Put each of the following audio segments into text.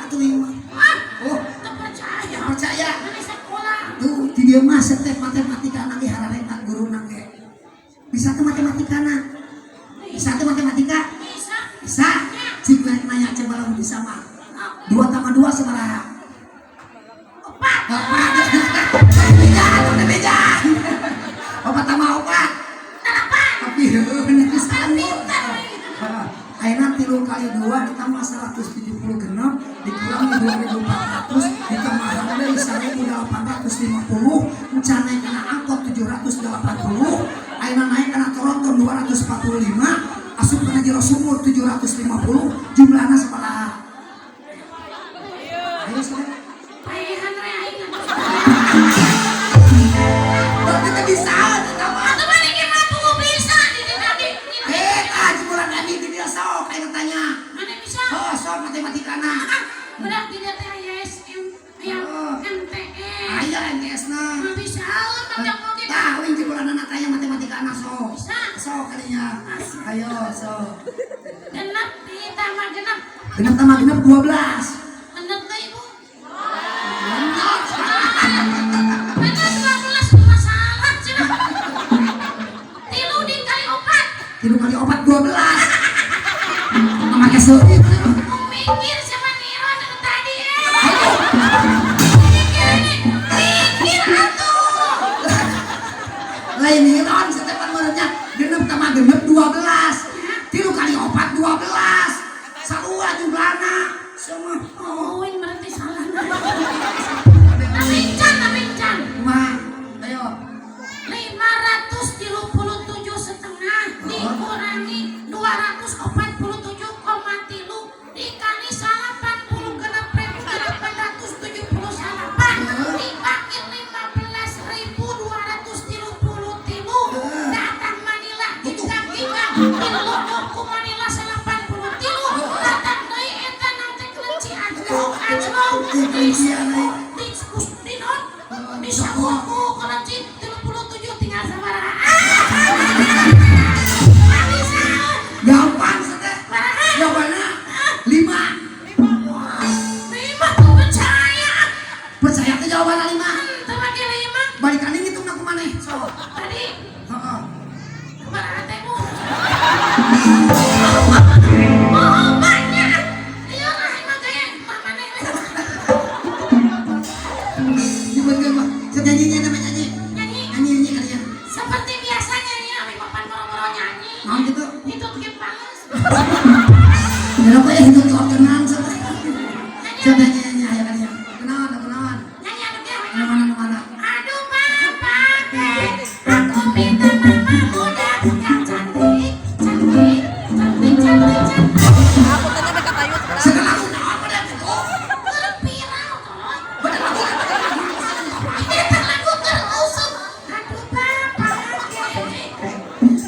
atuh ieu mah. Ah, Oh, teu percaya. Percaya. Mana sekolah? Tuh, di dieu mah setep matematika ge hararepat guruna ge. Bisa teu matematikana? Bisa teu matematika? Bisa. Bisa. Cik nanya coba lamun bisa mah. 2 tambah 2 sabaraha? 4. 4. Beja, tong beja. 4 tambah 4. 8. Tapi heuh bisa. Ayeuna 3 kali 2 ditambah 176 dikurangi 2400 ditambah deui 1850, encan naik kana angkot 780, ayeuna naik kana tronton 245, asup kana jero sumur 750, jumlahna sabaraha? Ayo saudara. Paehan we aing. Berarti teh bisa eta mah. Atuh mana ge mampu bisa di tadi. Eh, ah jumlah tadi di dia sok ayeuna tanya. Mana bisa? Oh, sok matematikana. Ah, berarti dia teh aya SM, aya Oh. MTS. Aya MTS na. Mah bisa macam oge. Tah, uing jibulanana tanya matematikana sok. Bisa. Sok kalinya. Ayo, sok. 6 ditambah 6. 6 tambah 6 12. Genep teh, Ibu. Genep. Mana 12 masalah cenah. 3 dikali 4. 3 kali 4 12. Make seuit. Mikir sama Niron anu tadi eh. Mikir ini, mikir atuh. Lain niron setepan meureunnya 6 tambah 6 12. 3 kali 4 12. Sarua jumlahna. Semua. Oh, ini berarti salah. Tapi can, tapi can. Kumaha? Ayo. 537,5 dikurangi 247,3 dikali 86.878 dibagi 15.233, datang Manila gigak-gigak diluduk ku Manila 83, datang deui eta nanti kelenci anjlok anjlok di di di non disebut ku kelenci 37, tinggal sabaraha? Ah, bisa. Gampang sete. Baraha? Jawabannya 5. 5 tuh percaya. Percaya teh jawabannya 5? Teu make 5. Balikan ngitung ku maneh. Sok. Tadi Heeh. sabaraha teh, Bu? Oh, banyak. Iya lah, emang kayak mama nih. Nyebutkeun mah. Nyanyi namanya nyanyi. Nyanyi. Nyanyi nyanyi kali ya. Seperti biasanya ya, abi papan moro-moro nyanyi. Naon gitu? Itu ke pales. Ya apa ya hidup di ordenan sok. Sok nyanyi nyanyi ayo kali ya. Kenalan kenalan. Nyanyi anu ge. Anu mana anu mana? Aduh bapak, aku minta mama muda yang cantik, cantik, cantik, cantik, cantik. Aku tanya mereka tayo. Segala lagu naon pada gitu. Keur viral tolong. Pada lagu pada lagu. Eta lagu terusuk. Aduh bapak.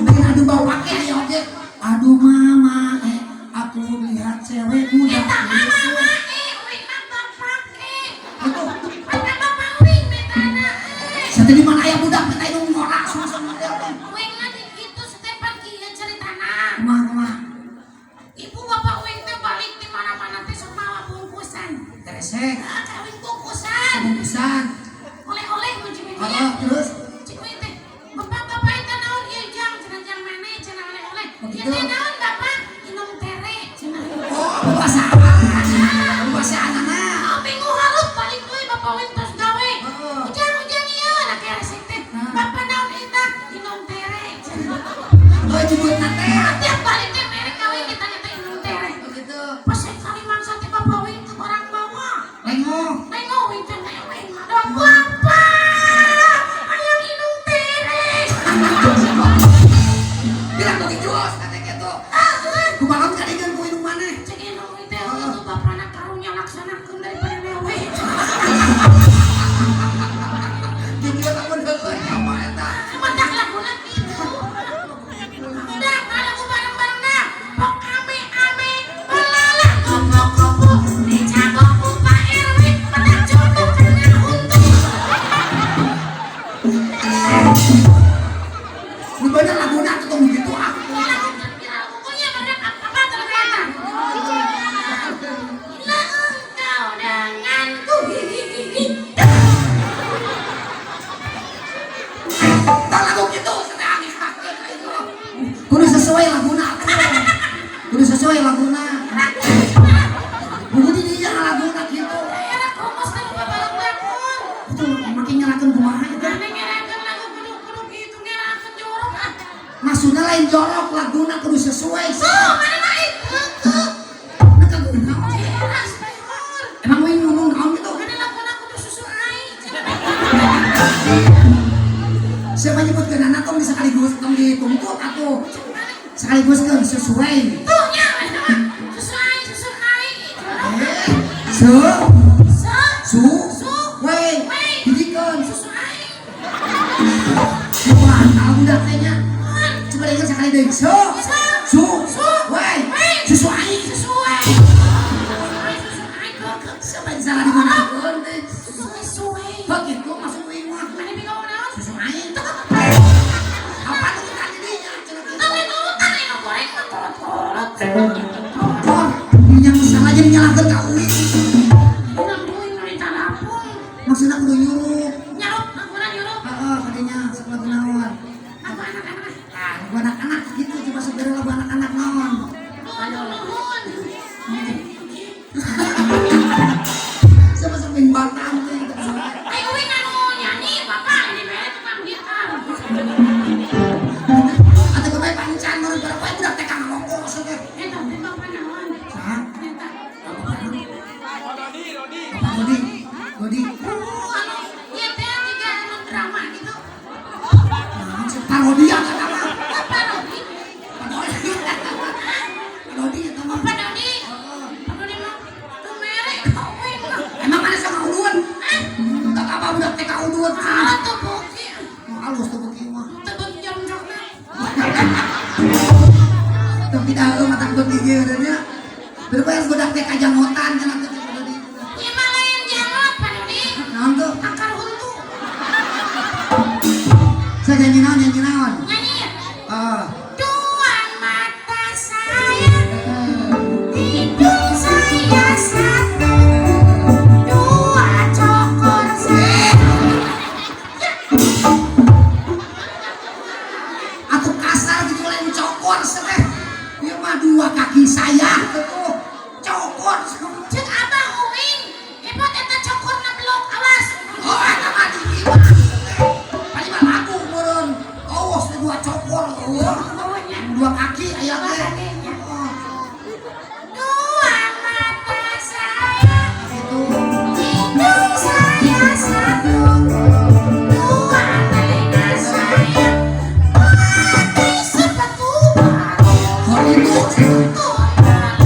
Lain aduh bau pake aya oge. Aduh mama eh aku lihat cewek muda. Eta mama mae, uing mah bapak ke. Itu Pada bapak uing metana eh. Satu di mana aya budak kita itu ngorak semua model teh. Uing mah di kitu setepan kieu ceritana. Kumaha kumaha? Ibu bapak uing teh balik di mana-mana teh sok mawa bungkusan. Kresek, Ah, kawin bungkusan. bungkusan. Oleh-oleh mun cik Oh, terus Cik uing teh, "Bapak, bapak eta naon ieu jang?" Cenah, "Jang maneh?" Cenah, oleh-oleh. Oh, "Ieu gitu. Teh naon, Bapak?" "Inum tere," cenah. Oh, puasaan. Puasaan anak. Ah, minggu hareup balik deui bapak uing tos gawe. Heeh. "Ujang, ujang ieu," na keresek teh. Nah. "Bapak naon eta?" "Inum tere," cenah. Oh, jemput teh. Tiap balik teh mere kawin ditanya teh inum tere. Oh, gitu. Pas sekali mangsa teh bapak uing ke orang bawa. Lengoh. Nengok uing teh neweng ada bapak. Hayang inum tere. Bilang bagi juos kata gitu. Ah, Kumaha kadieun ku indung maneh? Cek indung uing teh. laguna. Buku di dinya laguna kitu. Era komos teh lupa balak dapur. Itu makin nyalakeun kumaha itu. Mana ngerakeun lagu kudu-kudu gitu ngerakeun jorok ah. Maksudna lain jorok, laguna kudu sesuai. Tuh, mana naik? Keukeuh. Nah, kagu naon? Jelas teh hor. Emang uing ngomong naon gitu? Mana laguna kudu susu ai. Siapa nyebutkeun anak tong di sekaligus tong dituntut atuh. Sekaligus kan sesuai. Tuh nya mana mah. Susu ai, susu ai. Jorok. Eh, se Se su su we we hijikeun. Susu ai. Wah, tahu budak teh nya. Coba dengar sekali deui. Se Se su su we we susu ai. Susu ai. Susu ai, susu ai keukeuh. Siapa yang salah di mana teh? Susu ai. Hak itu masuk uing mah. Mana bingung naon? Susu ai. Apa nu kita di dinya cenah kitu. Tong nurutan anu goreng mah kolot-kolot. Oh, yang salah jadi nyalahkeun ka uing. Urang duit nu ditalapun. Maksudna kudu nyuruh. Nyarup, laguna nyurup. Heeh, kadinya sok lagu naon. Lagu anak-anak. Ah, lagu anak-anak gitu coba sok bere lagu anak-anak naon. Nuhun, nuhun. Siapa sok main batang teh gitu. Ai uing anu nyanyi, bapak ini bere tukang gitar. Atau kebae pancan meureun berapa budak TK ngalongkok sok teh. Eta teh bapak naon? Saha? Eta. Bapak Dodi. Dodi. Oh, anu ieu teh jiga anu drama gitu. Naon sih parodia kata mah. Oh, parodi. Pak Dodi. Pak Dodi eta mah. Pak Dodi. Pak Dodi mah teu mere ka uing mah. Emang mana sok ngauduan? Tak apa budak TK uduan. Ah, teu beuki. Mau halus tuh beuki mah. Teu beuki jongjokna. Tapi dah eueuh mata beuki ge nya. Berapa yang budak TK jangotan cenah teh Pak Dodi. Ieu mah lain jangot, Pak Dodi. Naon tuh? Akar huntu. Saya nyanyi naon nyanyi naon? Nyanyi ya? Ah. Dua mata saya, hidung saya satu, dua cokor saya. Atau kasar gitu lain cokor teh. Ieu mah dua kaki saya tuh. Cokor. Cek abah uing, epot eta cokorna blok awas. Oh, eta mah di ieu mah. Paling mah lagu meureun. Awas teh dua cokor eueuh. Bawanya. Dua kaki aya teh. Oh, Dua mata saya, gitu. hidung saya satu, dua telinga saya, pakai sepatu baru. Hor itu. Tuh, nah,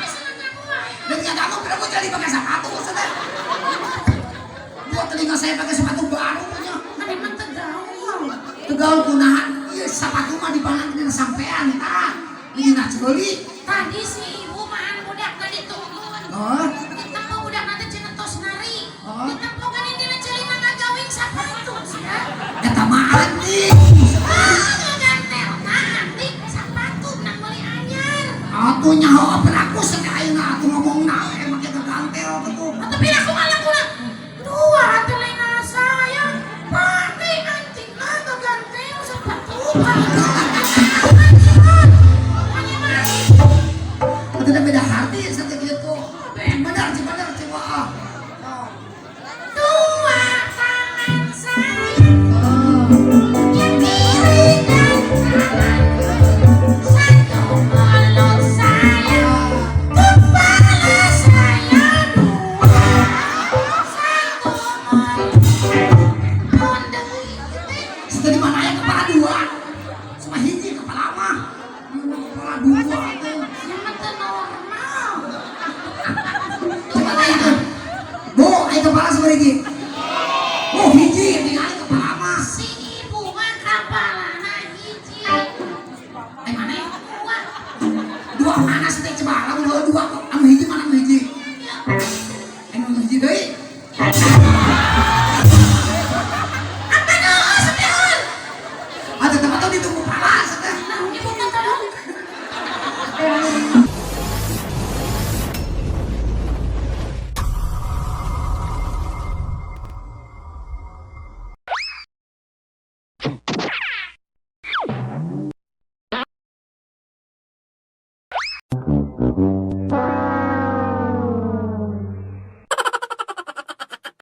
wis seneng aku wae. Dan ya kamu berapa jadi pakai sepatu maksudnya? Dua telinga saya pakai sepatu baru punya. Mana emang tegaul. Tegal kunahan, iya sepatu mah dipanang dina sampean tah. Ini nak ceuli. Tadi si ibu mahan budak tadi tungguan. Oh, Ditempo budak nanti cenah tos nari. Oh. Ditempo kan ini celina ngagawing sapatu sia. Eta mah anjing. Ah, ngagantel nah antik sapatu nang meuli anyar. Atuh nyaho apa aku sek ayeuna atuh ngomongna we make gagantel kitu. Tapi aku malah kurang. Dua telinga saya pakai anting lah ngagantel sepatu. Atuh da beda hati sate kitu. Bener sih bener sih wah. Oh. Dua tangan saya Oh. yang kiri dan kanan, satu mulut saya, kepala saya dua, satu mulut. Deui teh. Situ di mana aya kepala dua? Sama hiji kepala mah. Ieu mah kepala dua teh. Yang mah teu normal. Coba tanya. Bu, aya kepala sabaraha? Oh, hiji tinggal kepala mah. Si ibu mah kapalana hiji. Eh mana? Dua. Dua mana sih teh coba lamun heueuh dua anu hiji mana anu hiji? Ya. Anu hiji deui. Apa doa setehun? Atuh tempat tuh ditunggu pala teh. Nah, ibu kan tolong.